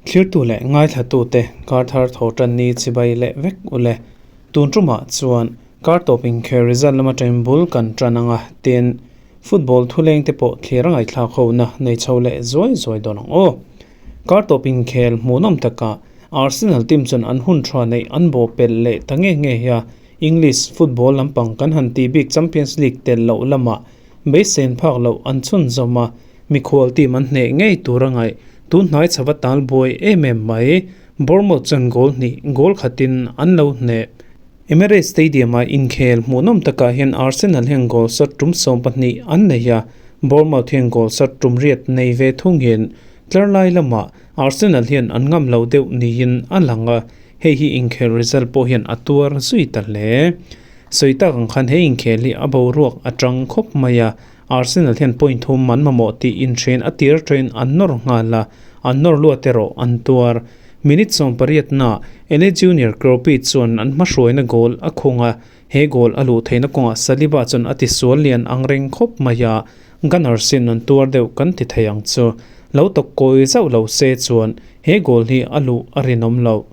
Thlirtu leh ngaithlatute kar thar tho tan ni chibai leh vek ule. Tun tumah chuan kar tawp inkhel result lama ṭaim bul kan ṭan anga tin football thuleng te pawh thlir a ngaihthlak hona nei chho leh zuai zuai dawn ang aw. Kar tawp inkhel hmuhnawm takah Arsenal team chuan an hun tha neih an bawh pelh leh ta nge nge hi a, English football lampang kan han tih bik Champions League tel loh lamah beisein phak loh an chhunzawm a, mikhual team an hneh ngei tur a ngaih. Tun hnai chhava tal buai em em mai, Bournemouth chuan goal hnih goal khatin an lo hneh. Emirates Stadium-a inkhel hmuhnawm takah hian Arsenal hian goal shot tum 12 an nei a, Bournemouth hian goal shot tum riat nei ve thungin tlar lai lamah Arsenal hian an ngam lo deuh niin a lang a, hei hi inkhel result pawh hian a tuar zui ta hle. Sawi tak ang khan he inkhel hi a boruak a tang khawp mai a, Arsenal hian point thum an mamawh tih inhren a tir atangin an nawr nghal a, an nawr luat erawh an tuar. Minute 18 na Ele Junior Kroupi chuan an hmahruaina goal a khung a, he goal a luh theihna kawngah Saliba chuan a tisual lian ang reng khawp mai a, Gunners in an tuar deuh kan ti thei ang chu. Lo tawk kawi zauh lo se chuan he goal hi a luh a rinawm loh.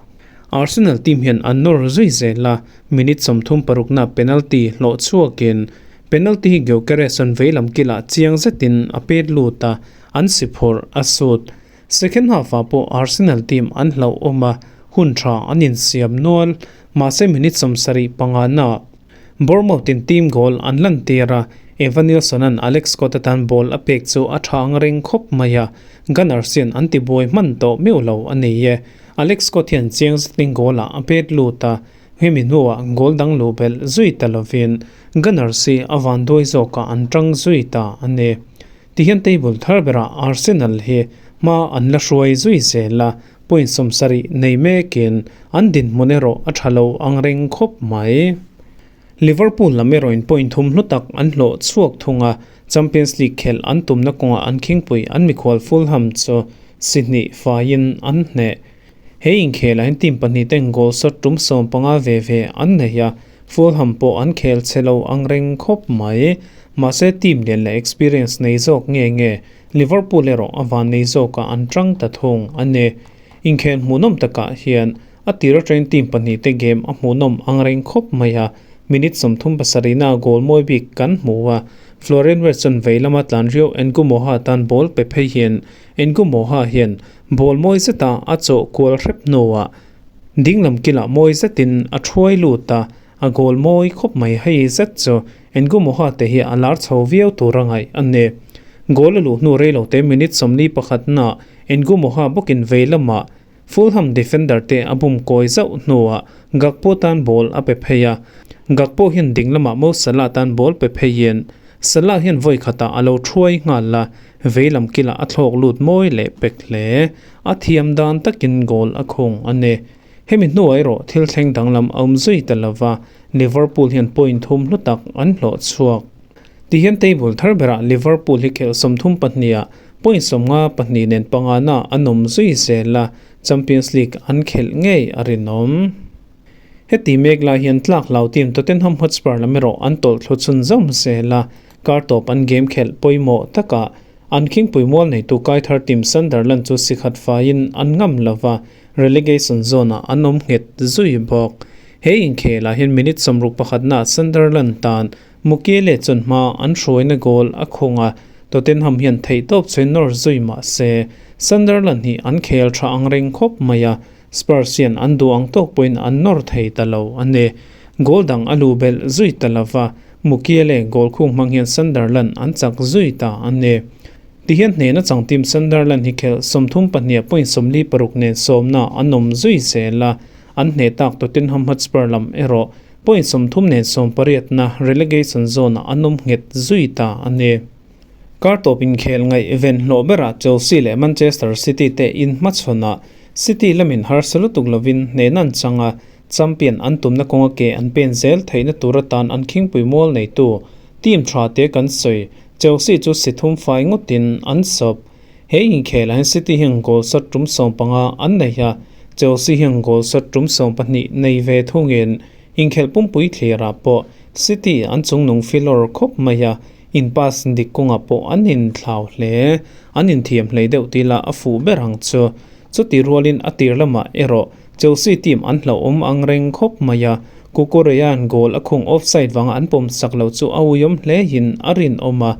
Arsenal team hian an nawr zui zel a, minute 36 na penalty hlawh chhuakin penalty hi Gyökeres an veilam kilah chiang zetin a pet lut a, an si phawrh a sut. Second half ah pawh Arsenal team an hlauh awm a, hun tha an insiam nual. Mahse minute 75 na Bournemouth in team goal an lan tir a, Evanilson an Alex Scott atan ball a pek chu a tha ang reng khawp mai a, Gunners hian an ti buai hman tawh meuh lo a ni e. Alex Scott hian chiang zetin goal ah a pet lut a, hemi hnuah goal dang luh belh zui ta lovin Gunners hi a van duai zawkah an tang zui ta a ni. Tihian table thar berah Arsenal hi hma an la hruai zui zel a, point 70 nei mekin an dinhmun erawh a tha lo ang reng khawp mai. Liverpool lam erawhin point thum hlu tak an hlawh chhuak thung a, Champions League khelh an tumna kawngah an khingpui an mikhual Fulham chu si hnih faiin an hneh. He inkhelah hian team pahnih ten goal shot tum 15 ve ve an nei a, Fulham pawh an khel che lo ang reng khawp mai. Mahse team lian leh experience nei zawk nge nge Liverpool erawh a van nei zawkah an tang ta thung a ni. Inkhel hmuhnawm takah hian a tir atangin team pahnih te game a hmuhnawm ang reng khawp mai a, minute 37 na goal mawi bik kan hmu a, Florian Wirtz chuan vei lama tlan riau Ngumoha tan ball pe phei hian Ngumoha hian ball mawi zeta a chawh kual hrep hnuah dinglam kilah mawi zetin a thuai lut a, a goal mawi khawp mai hei zet chu Ngumoha te hi a lar chho viau tur a ngaih a ni. Goal a luh hnu rei lo te minute 41 na Ngumoha bawkin vei lamah Fulham defender te a bum kawi zauh hnuah Gakpo tan ball a pe phei a, Gakpo hian ding lamah Mo Salah tan ball pe pheiin Salah hian vawi khatah a lo thuai nghal a, vei lam kilah a thlawk lut mawi leh pek hle. A thiam dan takin goal a khung a ni. Hemi hnuah erawh thil thleng danglam a awm zui ta lova, Liverpool hian point thum hlu tak an hlawh chhuak. Tihian table thar berah Liverpool hi khelh 32 ah point 52 nen pangana an awm zui zel a, Champions League an khelh ngei a rinawm. Heti mek lai hian tlak hlau team Tottenham Hotspur lam erawh an tawlh thlu chhun zawm zel a, kar tawp an game khelh pawimawh takah an khingpui mual neitu Kaithar team Sunderland chu sikhat faiin an ngam lova, relegation zone ah an awm nghet zui bawk. He inkhelah hian minute 61 na Sunderland tan Mukiele chuan hma an hruaina goal a khung a, Tottenham hian theih tawp chuan nawr zui mah se Sunderland hi an khel tha ang reng khawp mai a, Spurs hian an duh ang tawk pawhin an nawr thei ta lo a ni. Goal dang a luh belh zui ta lova, Mukiele goal khung hmang hian Sunderland an chak zui ta a ni. Tihian hnehna chang team Sunderland hi khelh 32 point 46 nen sawmna an awm zui zel a, an hneh tak Tottenham Hotspur lam erawh point 30 nen 18 na relegation zone ah an awm nghet zui ta a ni. Kar tawp inkhel ngaih ven hlawh berah Chelsea leh Manchester City te in hmachhawnah City lamin harsa lutuk lovin hnehna an chang a, champion an tumna kawnga ke an pen zel theihna tur atan an khingpui mual neitu team tha te kan sawi Chelsea chu si thum fai ngawtin an sawp. He inkhelah hian City hian goal shot tum 15 an nei a, Chelsea hian goal shot tum 12 nei ve thungin inkhelh pumpui thlirah pawh City an chungnung filawr khawp mai a. In pass dik kawngah pawh an inthlau hle. An inthiam hlei deuh tih lah a fuh ber ang chu. Chuti rualin a tir lamah erawh Chelsea team an hlauhawm ang reng khawp mai a, Cucurella-a'n goal a khung offside vanga an pawm sak lo chu a uiawm hlein a rinawm a,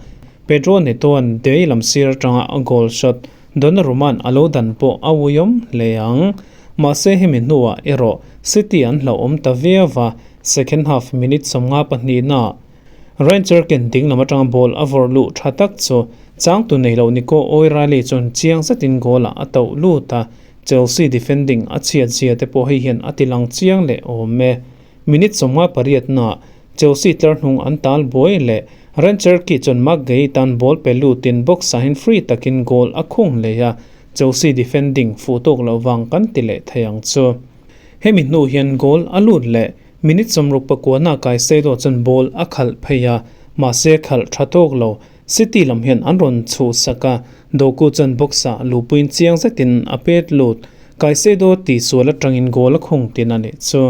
Pedro Neto-a'n dei lam sir atanga a goal shot Donnarumma-a'n a lo dan pawh a uiawm hle ang. Mahse hemi hnuah erawh City an hlauhawm ta viau va, second half minute 52 naah Ranger ken ding lam atanga ball a vawrh luh tha tak chu changtu nei loh Nico O'Reilly chuan chiang zetin goal ah a tauh lut a, Chelsea defending a chhiat zia te pawh hei hian a ti lang chiang leh awm e. Minute 58 naah Chelsea tlar hnung an tal buai leh Ranger ki chuan Marc Guehi tan ball pe lutin box ah hian free takin goal a khung leh a, Chelsea defending fuh tawk loh vang kan ti leh thei ang chu. Hemi hnu hian goal a lut leh. Minute 69 ah Caicedo chuan ball a khalh phei a, mahse khalh tha tawk lo. City lam hian an rawn chhuh sak a, Doku chuan box ah luhpuiin chiang zetin a pet lut. Caicedo tihsual atangin goal a khung tin a nih chu.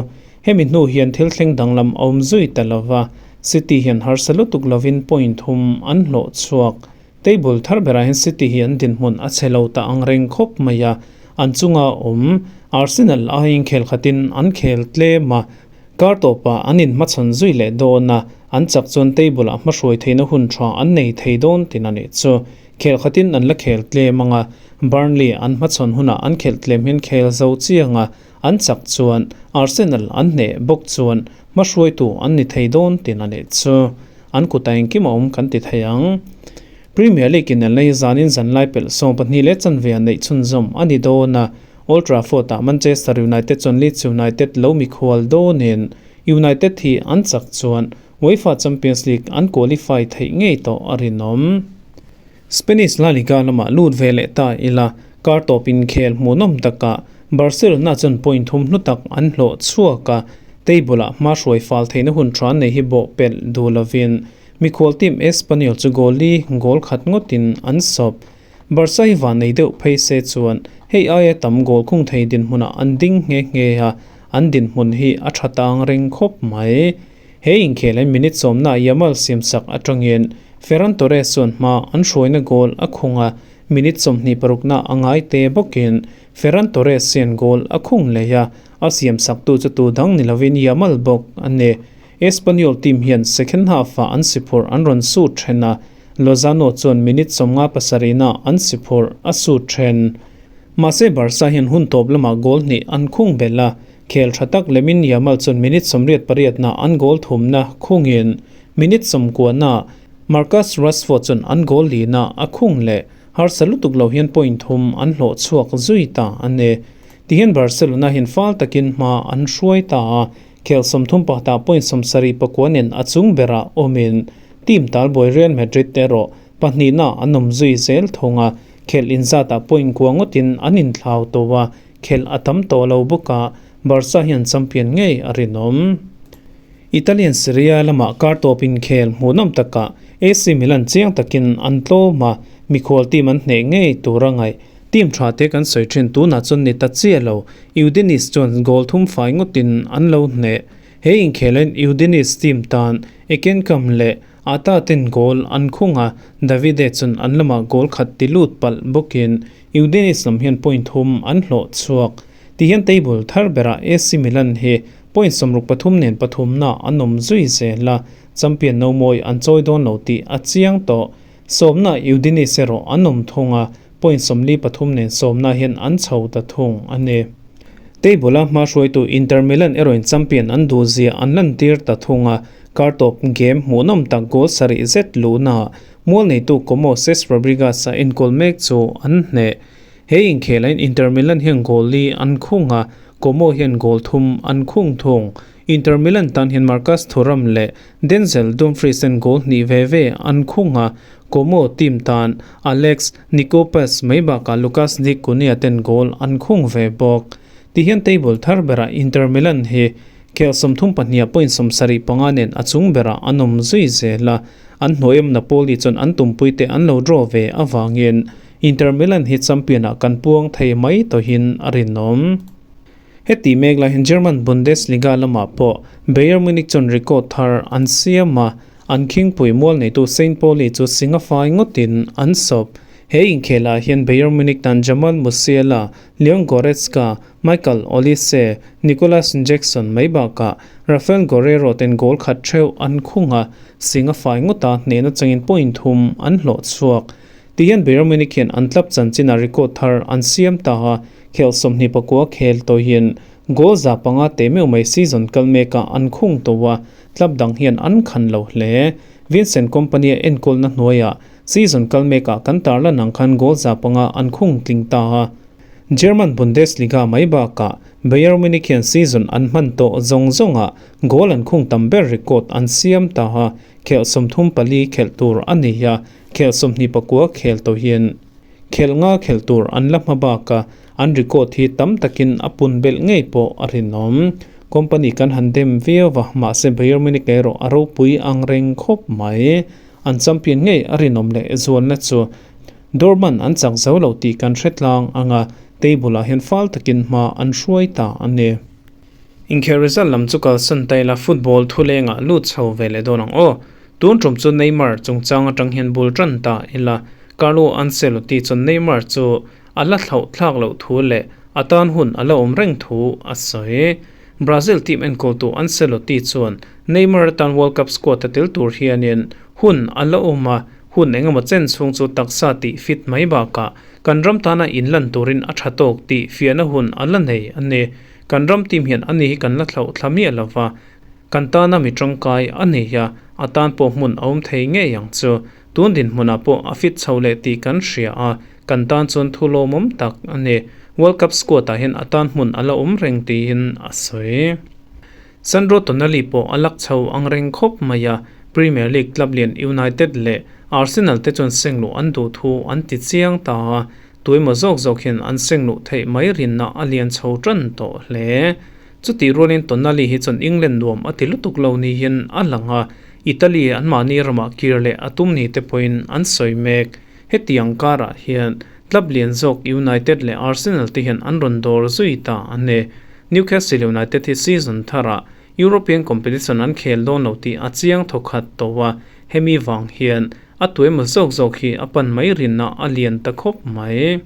Hemi hnu hian thil thleng danglam a awm zui ta lo va, City hian harsa lutuk lovin point thum an hlawh chhuak. Table thar berah hian City hi an dinhmun a chhe lo ta ang reng khawp mai a, an chunga awm Arsenal aiin khel khatin an khel tlem a, kar tawpah an inhmachhawn zui leh dawn a, an chak chuan table ah hmahruai theihna hun tha an nei thei dawn tin a nih chu. Khel khatin an la khel tlem ang a, Burnley an hmachhawn hunah an khelh tlem hian khel zo chiang a, an chak chuan Arsenal an hneh bawk chuan hmahruaitu an ni thei dawn tin a nih chu. An kut a engkim a awm kan ti thei ang. Premier League in lei zanin zanlai pelh 12:15 a neih chhunzawm a ni dawn a, Old Trafford ah Manchester United chuan Leeds United lo mikhual dawnin United hi an chak chuan UEFA Champions League an qualify theih ngei tawh a rinawm. Spanish La Liga lamah lut ve leh ta ila, kar tawp inkhel hmuhnawm takah Barcelona chuan point thum hlu tak an hlawh chhuak a, table ah hma hruai fal theihna hun tha nei hi bawh pelh duh lovin mikhual team Espanyol chu goal li goal khat ngawtin an sawp. Barca hi van nei deuh phei se chuan hei aia tam goal khung thei dinhmunah an ding nghe nghe a, an dinhmun hi a tha tang reng khawp mai. He inkhel hian minute sawmna Yamal siamsak atangin Ferran Torres chuan hma an hruaina goal a khung a, minute 26 na a ngai te bawkin Ferran Torres hian goal a khung leh a, a siamsaktu chu tu dang ni lovin Yamal bawk a ni. Espanyol team hian second half-ah an siphurh an rawn sut then a, Lozano chuan minute 57 na an siphurh a sut then. Mahse Barca hian hun tawp lamah goal hnih an khung belh a, Khel tha tak lemin Yamal chuan minute 88 na an goal thumna khungin minute 90 na Marcus Rashford chuan an goal lina a khung leh harsa lutuk lo hian point thum an hlawh chhuak zui ta a ni. Tihian Barcelona hian fal takin hma an hruai ta a, khel 34 ah point 79 nen a chung berah awmin team talbuai Real Madrid erawh pahnihna an awm zui zel thung a, khel inzatah point kua ngawtin an inthlau tawh a, Khelh a tam tawh lo bawk a, Barca hian champion ngei a rinawm. Italian Serie A lamah kar tawp inkhel hmuhnawm takah AC Milan chiang takin an tlawm a, mikhual team an hneh ngei tur a ngaih. Team tha te kan sawi thin tunah chuan ni ta chiah lo, Udinese chuan goal thum fai ngawtin an lo hneh. He inkhelain Udinese team tan Ekenkam leh Ata ten goal an khung a, Davide chuan an lamah goal khat ti lut palh bawkin Udinese lam hian point thum an hlawh chhuak. Tihian table thar berah AC Milan hi point 63 nen pathumna an awm zui zel a, champion no mawi an chawi dawn lo tih a chiang tawh. Sawmna Udinese erawh an awm thung a, point 43 nen sawmna hian an chho ta thung a ni. Table a hma hruaitu Inter Milan erawhin champion an duh zia an lantir ta thung a, kar tawp game hmuhnawm tak goal sarih zet luhnaah Mual neitu Como Cesc Fabregas a enkawl mek chu an hneh. He inkhelain Inter Milan hian goal li an khung a, Como hian goal thum an khung thung. Inter Milan tan hian Marcus Thuram leh Denzel Dumfries ten goal hnih ve ve an khung a, Como team tan Alex Nico Paz mai bakah Lucas Di Cunha ten goal an khung ve bawk. Tihian table thar berah Inter Milan hi khel 32 ah point 75 nen a chung berah an awm zui zel a, An hnuaiawm Napoli chuan an tumpuite an lo draw ve avangin Inter Milan hi champion ah kan puang thei mai tawhin a rinawm. Heti mek lai hian German Bundesliga lamah pawh Bayern Munich chuan record thar an siam a, An khingpui mual neitu Saint Pauli chu singa fai ngawtin an sawp. He inkhelah hian Bayern Munich tan Jamal Musiala, Leon Goretzka, Michael Olise, Nicolas Jackson mai bakah Raphael Guerreiro ten goal khat theuh an khung a, singa fai ngawta hnehna changin point thum an hlawh chhuak. Tihian Bayern Munich hian an club chanchina record thar an siam ta a, khel 24 khel tawhin goal 500 teh meuh mai season kal mekah an khung tawh a, club dang hian an khan lo hle. Vincent Kompany a enkawlna hnuaiah season kal mekah kan tarlan ang khan goal 500 an khung tling ta a. German Bundesliga mai bakah Bayern Munich hian season an hman tawh zawng zawngah goal an khung tam ber record an siam ta a, khelh 34 khelh tur a nei a, khelh 29 khel tawh hian khelh nga khelh tur an la hma baka an record hi tam takin a pun belh ngei pawh a rinawm. Kompany kan han dem viau va, mahse Bayern Munich erawh a ropui ang reng khawp mai. An champion ngei a rinawm leh zualna chu Dortmund an chak zo lo tih kan hre tlang ang a, table ah hian fal takin hma an hruai ta a ni. Inkhel result lam chu kalsan ta ila football thulengah lut chho ve leh dawn ang aw. Tun tum chu Neymar chungchang atang hian bul tan ta ila Carlo Ancelotti chuan Neymar chu a la thlauh thlak loh thu leh a tan hun a la awm reng thu a sawi. Brazil team enkawltu Ancelotti chuan Neymar atan World Cup squad a tel tur hianin hun a la awm a, hun engemaw chen chhung chu taksa tih fit mai bakah kan ram tana inlan turin a tha tawk tih fiahna hun a la nei a ni. Kan ram team hian ani hi kan la thlauh thla miah lova, kan tana mi tangkai a ni a, a tan pawh hmun a awm thei ngei ang chu. Tun dinhmunah pawh a fit chho leh tih kan hria a, kan tan chuan thu lawmawm tak a ni. World Cup squad ah hian a tan hmun a la awm reng tiin a sawi. Sandro Tonali pawh a lak chho ang reng khawp mai a, Premier League club lian United leh Arsenal te chuan sengluh an duh thu an ti chiang ta a, tuemaw zawk zawk hian an sengluh theih mai rinna a lian chho tan tawh hle. Chutih rualin Tonali hi chuan England nuam a ti lutuk lo niin a lang a, Italy anmahni ramah kir leh a tum ni te pawhin an sawi mek. Hetiang karah hian club lian zawk United leh Arsenal te hian an rawn dawr zui ta a ni. Newcastle United hi season tharah European competition an khel dawn lo tih a chiang thawkhat tawh a, hemi vang hian a tuemaw zawk zawk hi a pan mai rinna a lian ta khawp mai.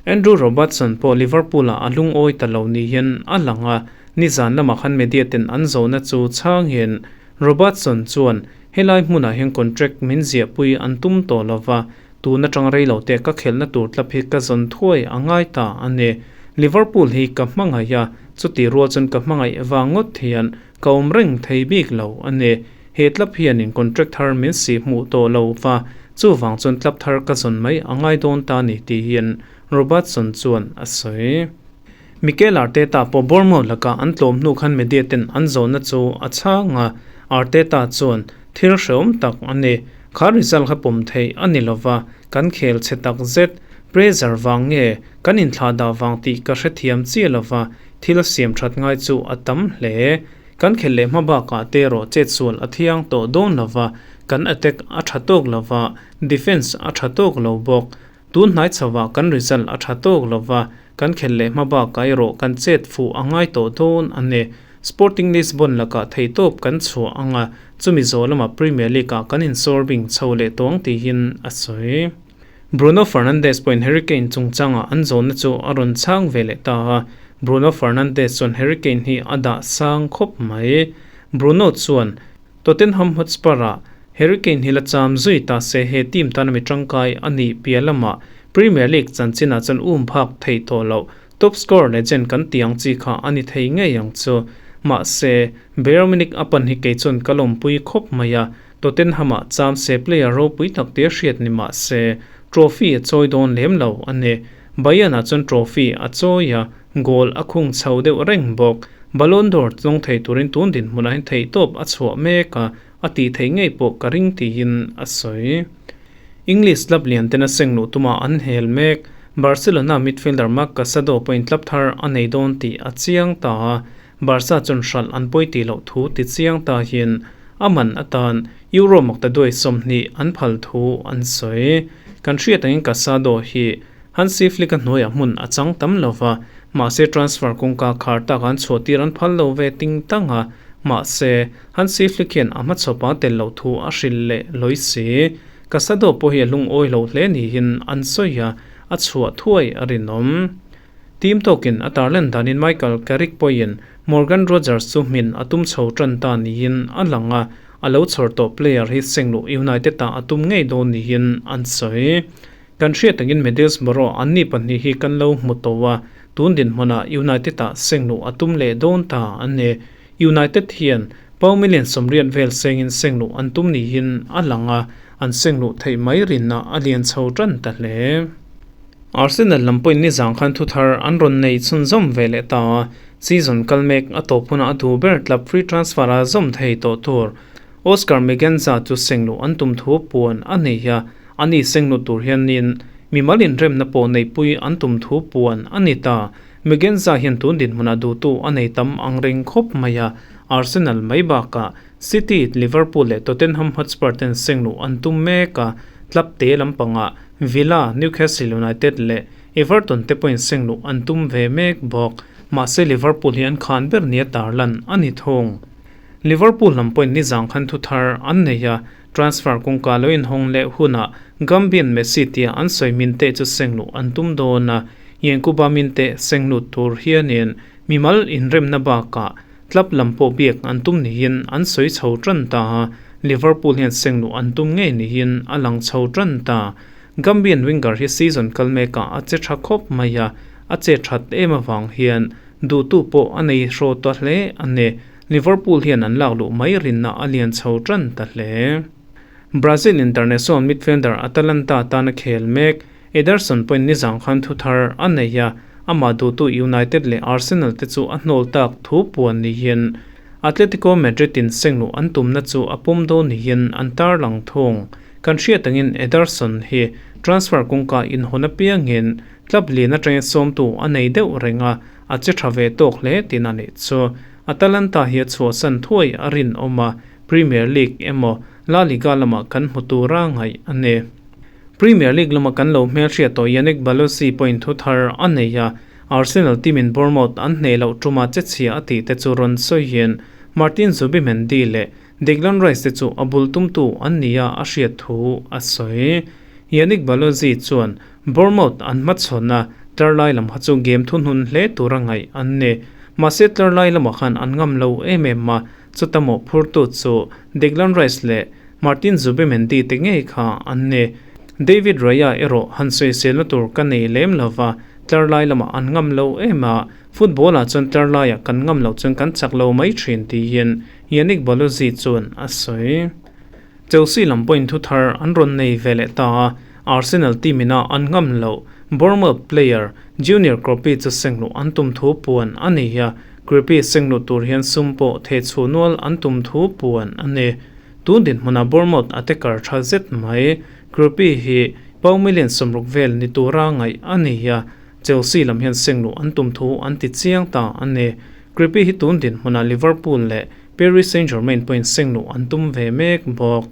Andrew Robertson pawh Liverpool-ah a lungawi ta lo ni hian a lang a, nizan lamah khan media ten an zawhna chu chhangin Robertson chuan helai hmunah hian contract min ziahpui an tum tawh lova, tun atang rei lo te ka khelhna tur tlap hi ka zawn thuai a ngai ta a ni. Liverpool hi ka hmangaih a, chutih rual chuan ka hmangaih vang ngawt hian ka awm reng thei bik lo a ni. He tlap hianin contract thar min sih hmuh tawh lo va, chuvang chuan tlap thar ka zawn mai a ngai dawn ta ni tiin Robertson chuan a sawi. Mikel Arteta pawh Bournemouth lakah an tlawm hnu khan media ten an zawnna chu a chhang a, Arteta chuan, Thil hrehawm tak a ni. Kha result kha pawm theih a ni lova, kan khel chhe tak zet. Pressure vang nge kan inthlahdah vang tih ka hrethiam chiah lova, thil siam that ngai chu a tam hle. Kan khelh leh hma bakah te erawh chetsual a thiang tawh dawn lova, kan attack a tha tawk lova, defence a tha tawk lo bawk. Tun hnai chhovah kan result a tha tawk lova, kan khelh leh hma bakah erawh kan chet fuh a ngai tawh dawn a ni. Sporting Lisbon lakah theihtawp kan chhuah ang a, chumi zawh lamah Premier League-ah kan insawrbing chho leh tawng tiin a sawi. Bruno Fernandes pawhin Harry Kane chungchangah an zawnna chu a rawn chhang ve leh ta a, Bruno Fernandes chuan Harry Kane hi a dah sang khawp mai. Bruno chuan Tottenham Hotspur-ah Harry Kane hi la cham zui ta se he team tana mi tangkai a nih piah lamah Premier League chanchinah chuan um phak theih tawh loh top scorer legend kan tih ang chi kha a ni thei ngei ang chu. Mahse, Bayern Munich a pan hi kei chuan ka lawmpui khawp mai a, Tottenham-ah cham se player ropui tak tia hriat ni mah se, trophy a chawi dawn lem lo a ni. Bayern-ah chuan trophy a chawi a, goal a khung chho deuh reng bawk. Ballon d'Or tlawng thei turin tun dinhmunah hian theihtawp a chhuah mek a, a tih theih ngei pawh ka ring tiin a sawi. English club lian ten a seng luh tuma an hel mek. Barcelona midfielder Marc Casado pawhin club thar a nei dawn tih a chiang ta a, Barca chuan hralh an pawi tih loh thu ti chiang ta hian a man atan Euro makta duai 20 an phal thu an sawi. Kan hriat angin Casado hi Hansi Flick a hnuaiah hmun a chang tam lo va, mahse transfer kawngka khar tak an chhuah tir an phal lo ve ting tang a. Mahse, Hansi Flick hian a hmachhawpa tel loh thu a hrilh leh lawi si. Casado pawh hi a lungawi lo hle niin an sawi a, a chhuah thuai a rinawm. Team tawkin a tarlan danin Michael Carrick pawhin Morgan Rogers chu hmin a tum chho tan ta niin a lang a, a lo chhawr tawh player hi Sengluh United-ah a tum ngei dawn niin an sawi. Kan hriat angin Middlesbrough anni pahnih hi kan lo hmu tawh a, tun dinhmunah United-ah Sengluh a tum leh dawn ta a ni. United hian pound million 80 vel sengin sengluh an tum niin a lang a, an sengluh theih mai rinna a lian chho tan ta hle. Arsenal lam pawhin nizang khan thuthar an rawn nei chhunzawm ve leh ta a, season kal mek a tawp hunah a duh ber club free transfer a zawm thei tawh tur Oscar Migenza chu sengluh an tum thu puan a nei a, ani sengluh tur hianin mimal inremna pawh neihpui an tum thu puan a ni ta. Migenza hian tun dinhmunah duhtu a nei tam ang reng khawp mai a, Arsenal mai bakah City, Liverpool leh Tottenham Hotspur ten sengluh an tum mek a, club te lampangah Villa, Newcastle United leh Everton te pawhin sengluh an tum ve mek bawk. Mahse Liverpool hi an khan ber nia tarlan a ni thung. Liverpool lam pawhin nizang khan thu thar an nei a, transfer kawngka lo inhawng leh hunah Gambian Messi tia an sawi min te chu sengluh an tum dawn a, Yankuba min te senglut tur hianin mimal inremna bakah Club lam pawh biak an tum niin an sawi chho tan ta a, Liverpool hian sengluh an tum ngei niin a lang chho tan ta. Gambian winger hi season kal mekah a che tha khawp mai a, a che that em avang hian duhtu pawh a nei hraw ta hle a ni. Liverpool hian an lak luh mai rinna a lian chho tan ta hle. Brazil international midfielder Atalanta tana khel mek Ederson pawhin nizang khan thu thar a nei a, amah duhtu United leh Arsenal te chu a hnawl tak thu puan niin Atletico Madrid in sengluh an tumna chu a pawm dawn niin an tarlang thung. Kan hriat angin Ederson hi transfer kawngka inhawn apiangin club lian atanga sawmtu a nei deuh reng a, a che tha ve tawk hle tin a nih chu. Atalanta hi a chhuahsan thuai a rinawm a, Premier League emaw La Liga lamah kan hmu tura ngaih a ni. Premier League lama kan lo hmelhriat tawh Yannick Balosi pawhin thu thar a nei a, Arsenal team in Bournemouth an hneh loh tuma che chhia a tih te chu rawn sawiin Martin Zubimendi leh Declan Rice te chu a bul tumtu an ni a a hriat thu a sawi. Yannick Balosi chuan Bournemouth an hmachhawn a, tlar lai lam kha chu game thuhnun hle tura ngaih an ni. Mahse tlar lai lamah khan an ngam lo em em a, chuta mawhphurtu chu Declan Rice leh Martin Zubimendi te ngei kha an ni. David Raya erawh han sawiselna tur ka nei lem lo va, tlar lai lamah an ngam lo em a, football ah chuan tlar laiah kan ngam loh chuan kan chak lo mai thin tiin Yannick Balozi chuan a sawi. Chelsea lam pawhin thu thar an rawn nei ve leh ta a, Arsenal team ina an ngam loh Bournemouth player Junior Kroupi chu sengluh an tum thu puan a ni a, Kroupi sengluh tur hian sum pawh thehchhuh nual an tum thu puan a ni. Tun dinhmunah Bournemouth a taker tha zet mai. Kroupi hi pound million 60 vel ni tura ngaih a ni a, Chelsea lam hian sengluh an tum thu an ti chiang ta a ni. Kroupi hi tun dinhmunah Liverpool leh Paris Saint-Germain pawhin sengluh an tum ve mek bawk.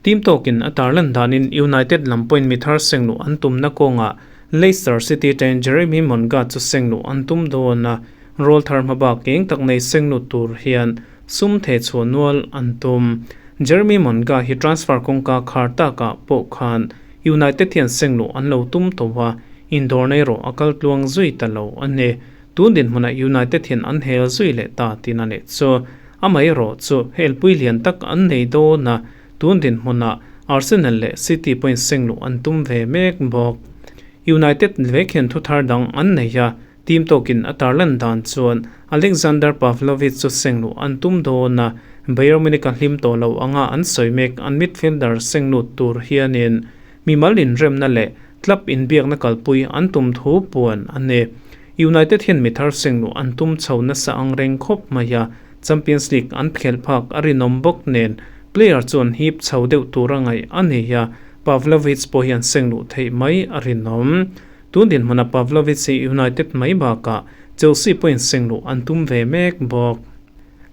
Team tawkin a tarlan danin United lam pawhin mi thar sengluh an tumna kawngah Leicester City ṭain Jeremy Monga chu sengluh an tum dawn a, rawl thar hmabak eng tak nei senglut tur hian sum theh chhuah nual an tum. Jeremy Monga hi transfer kawngka khar takah pawh khan United hian sengluh an lo tum tawh a, indawrna erawh a kal tluang zui ta lo a ni. Tun dinhmunah United hian an hel zui leh ta tihna leh chu amaherawh chu helpui lian tak an nei dawn a, tun dinhmunah Arsenal leh City pawhin sengluh an tum ve mek bawk. United vek hian thu thar dang an nei a, team tawkin a tarlan dan chuan Alexander Pavlovic chu sengluh an tum dawn a, Bayern Munich a hlim tawh lo anga an sawi mek an midfielder senglut tur hianin mimal inremna leh club inbiakna kalpui an tum thu puan a ni. United hian mi thar sengluh an tum chho nasa ang reng khawp mai a, Champions League an phelh phak a rinawm bawk nen player chu an hip chho deuh tur a ngaih a ni a, Pavlovic pawh hi an sengluh theih mai a rinawm. Tun dinhmuna Pavlovic hi United mai bakah Chelsea pawhin sengluh an tum ve mek bawk.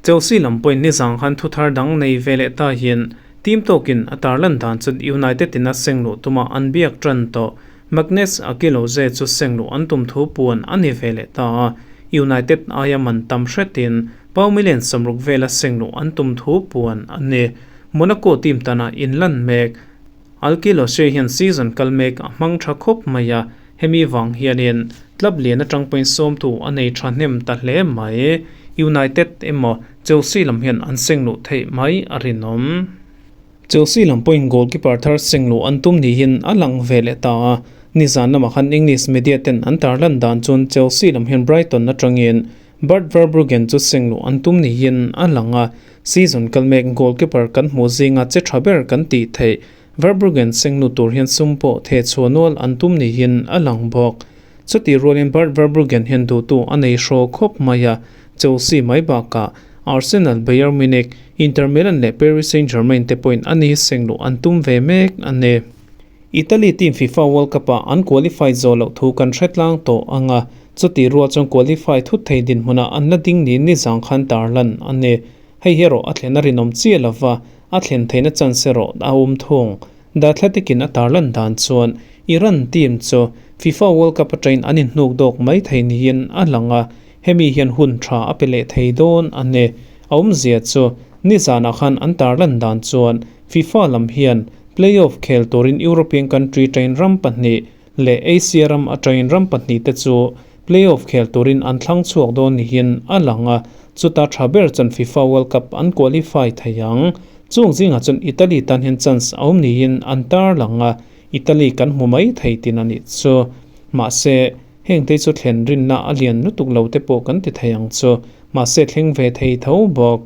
Chelsea lam pawhin nizang khan thu thar dang nei ve leh ta hian team tawkin a tarlan dan chuan United in a sengluh tuma an biak tan tawh. Magnus Akinloze chu sengluh an tum thu puan a ni ve leh ta a, United aia man tam hretin Pau million 60 vela sengluh an tum thu puan a ni. Monaco team tana inlan mek Alkiloshe hian season kal mek a hmang tha khawp mai a, hemi vang hianin club lian atang pawhin sawmtu a nei thahnem ta hle mai. United emaw Chelsea lam hian an sengluh theih mai a rinawm. Chelsea lam pawhin goalkeeper thar sengluh an tum niin a lang ve leh ta a, nizan lamah khan English media ten an tarlan dan chuan Chelsea lam hian Brighton atangin Bart Verbruggen chu sengluh an tum niin a lang a, season kal mek goalkeeper kan hmuh zinga che tha ber kan tih theih Verbruggen sengnu tur hian sum pawh theh chhuah nual an tum niin a lang bawk. Chutih rualin Bart Verbruggen hian duhtu a nei hraw khawp mai a, Chelsea mai bakah Arsenal, Bayern Munich, Inter Milan leh Paris Saint-Germain te pawhin a ni sengluh an tum ve mek a ni. Italy team FIFA World Cup-ah an qualify zawh loh thu kan hre tlang tawh ang a, chutih rual chuan qualify thut thei dinhmunah an la ding niin nizang khan tarlan a ni. Hei hi erawh a thlen a rinawm chiah lova, a thlen theihna chance erawh a awm thung. The Athletic-in a tarlan dan chuan Iran team chu FIFA World Cup atangin an inhnuk dawk mai thei niin a lang a, hemi hian hun tha a pe leh thei dawn a ni. A awmzia chu nizanah khan an tarlan dan chuan FIFA lam hian Play-off khel turin European country atangin ram pahnih leh Asia ram atangin ram pahnih te chu play-off khel turin an thlang chhuak dawn niin a lang a, chuta tha ber chuan FIFA World Cup an qualify thei ang. Chung zingah chuan Italy tan hian chance a awm niin an tarlang a, Italy kan hmu mai thei tin a nih chu. Mahse, heng te chu thlen rinna a lian lutuk lo te pawh kan ti thei ang chu. Mahse, thleng ve thei tho bawk.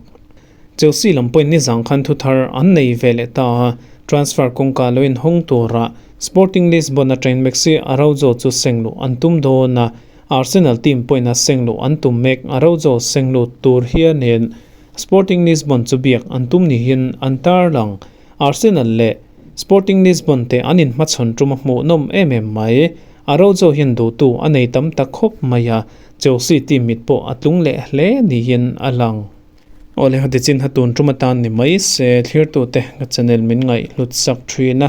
Chelsea lam pawhin nizang khan thuthar an nei ve leh ta a, transfer kawngka lo inhawng tura Sporting Lisbon atangin Maxi Araujo chu sengluh an tum dawn a, Arsenal team pawhin a sengluh an tum mek. Araujo senglut tur hianin Sporting Lisbon chu biak an tum niin an tarlang. Arsenal leh Sporting Lisbon te an inhmachhawn tum a hmuhnawm em em mai. Araujo hian duhtu a nei tam ta khawp mai a, Chelsea team mit pawh a tlung leh hle niin a lang. Awle hati chin ha tun tum atan ni mai se thlirtute ka channel min ngaih hlut sak thin a,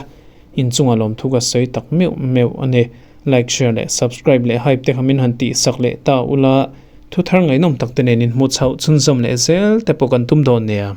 inchunga lawmthu ka sawi tak meuh meuh a ni. Like, share leh subscribe leh hype te kha min han tih sak leh ta ula, thu thar ngaihnawm tak te nen inhmuh chhoh chhunzawm leh zel te pawh kan tum dawn nia.